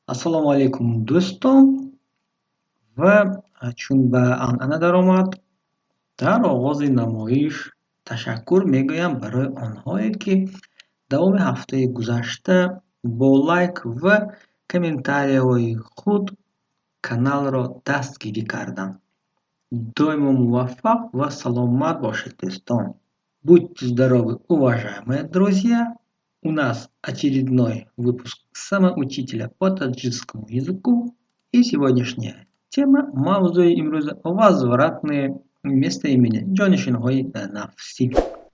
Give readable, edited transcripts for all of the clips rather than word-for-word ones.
Ассалому алайкум, дӯстон! Ва чун ба анъана даромад, дар оғози намоиш ташаккур мегӯям барои онҳое, ки давоми ҳафтаи гузашта бо лайк ва комментарияҳои худ каналро дастгирӣ карданд. Доимо муваффақ ва саломат бошед, дӯстон! Будьте здоровы, уважаемые друзья! У нас очередной выпуск самоучителя по таджикскому языку, и сегодняшняя тема, мавзӯи имрӯза, возвратные местоимения, ҷонишинҳои нафсӣ.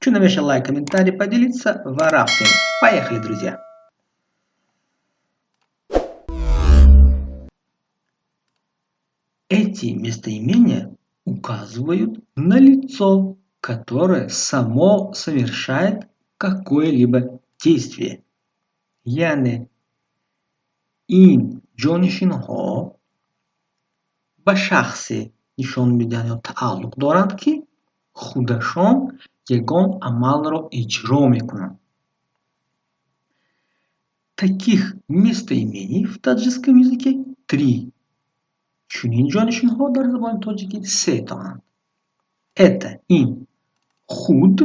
Чун ҳамеша, лайк, комментарий, поделиться, ва рафтем. Поехали, друзья! Эти местоимения указывают на лицо, которое само совершает какое-либо действие. Яъне ин ҷонишинҳо ба шахсе нишон медиҳанд ё тааллуқ доранд, ки худашон ягон амалро иҷро мекунанд. Таких местоимений в таджикском языке три. Чунин ҷонишинҳо дар забони тоҷикӣ сетоанд. Это ин: худ,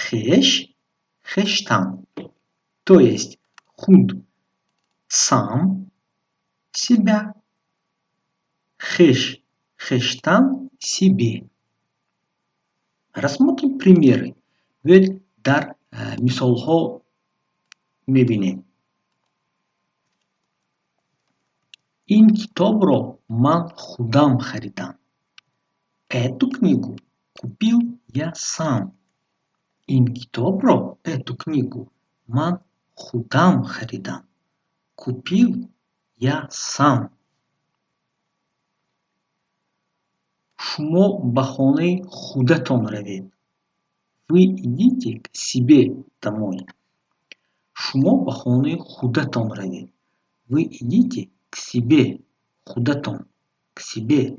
хеш, хештан. То есть худ — сам себя, хеш, хештан — себе. Рассмотрим примеры. Биёед, дар мисолҳо мебинем. Ин китобро ман худам харидам. Эту книгу купил я сам. Ин китобро, эту книгу, ман худам харидам. Купил я сам. Шумо ба хонаи худатон равед. Вы идите к себе домой. Шумо ба хонаи худатон равед. Вы идите к себе, худатон, к себе.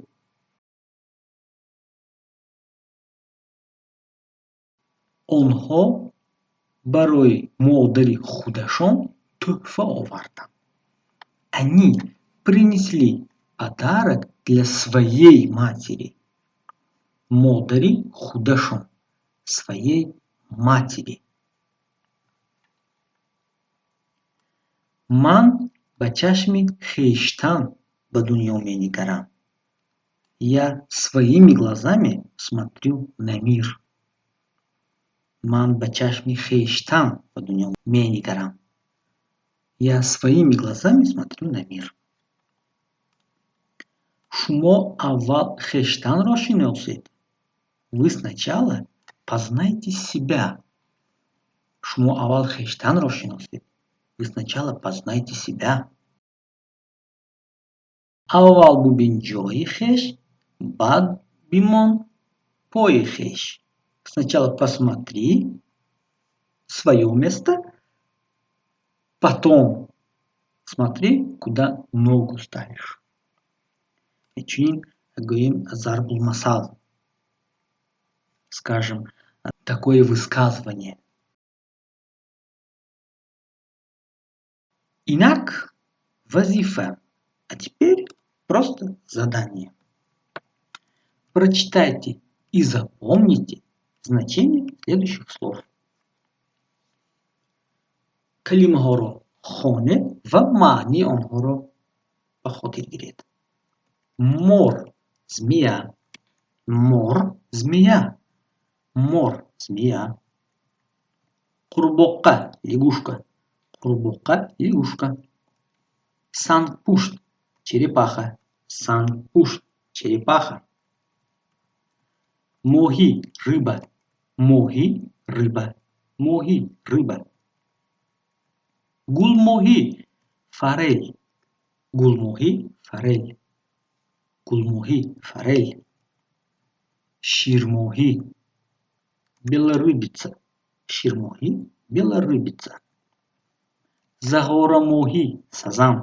Онҳо барои модари худашон тӯҳфа оварданд. Они принесли подарок для своей матери. Модари худашон, своей матери. Ман ба чашми хештан ба дунё менигарам. Я своими глазами смотрю на мир. Ман ба чашми хештан ба дунё менигарам. Я своими глазами смотрю на мир. Шумо аввал хештанро шиносед. Вы сначала познайте себя. Шумо аввал хештанро шиносед. Вы сначала познайте себя. Аввал бубин ҷои хеш, баъд бимон пои хеш. Сначала посмотри свое место, потом смотри, куда ногу ставишь. Чунин гӯем зарбулмасал. Скажем, такое высказывание. Инак вазифа. А теперь просто задание. Прочитайте и запомните значение следующих слов. Калимаҳоро хонед ва маънии онҳоро ба хотир гиред. Мор — змея, мор — змея, мор — змея. Қурбоқа — лягушка, қурбоқа — лягушка. Сангпушт — черепаха, сангпушт — черепаха. Моҳӣ — рыба, моҳӣ — рыба, моҳӣ — рыба. Гулмоҳӣ — форель, гулмоҳӣ — форель, гулмоҳӣ — форель. Ширмоҳӣ — белорыбица, ширмоҳӣ — белорыбица. Зағорамоҳӣ — сазан,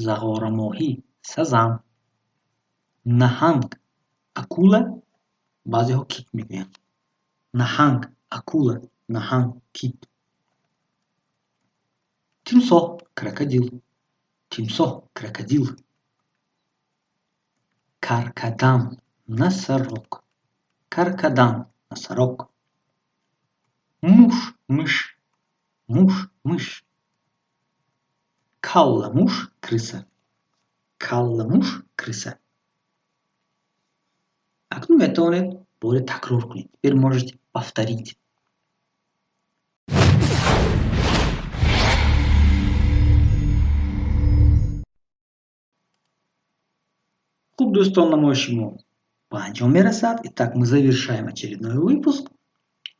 зағорамоҳӣ — сазан. Наҳанг — акула, баъзеҳо кит мегӯянд. Наҳанг — акула, наҳанг — кит. Тимсоҳ, крокодил. Тимсоҳ, крокодил. Каркадан, носорог. Каркадан, носорог. Муш, мышь. Муш, мышь. Калламуш, крыса. Калламуш, крыса. Акнун метавонед боре такрор кунед. Теперь можете повторить. Хуб, дӯстон, намоиши мо ба анҷом мерасад. Итак, мы завершаем очередной выпуск.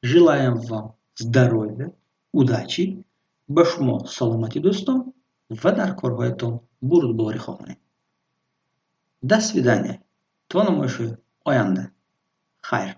Желаем вам здоровья, удачи. Ба шумо саломатӣ, дӯстон, ва дар корҳоятон бурдборӣ хоҳонем. До свидания. То намоиши оянда. Хайр.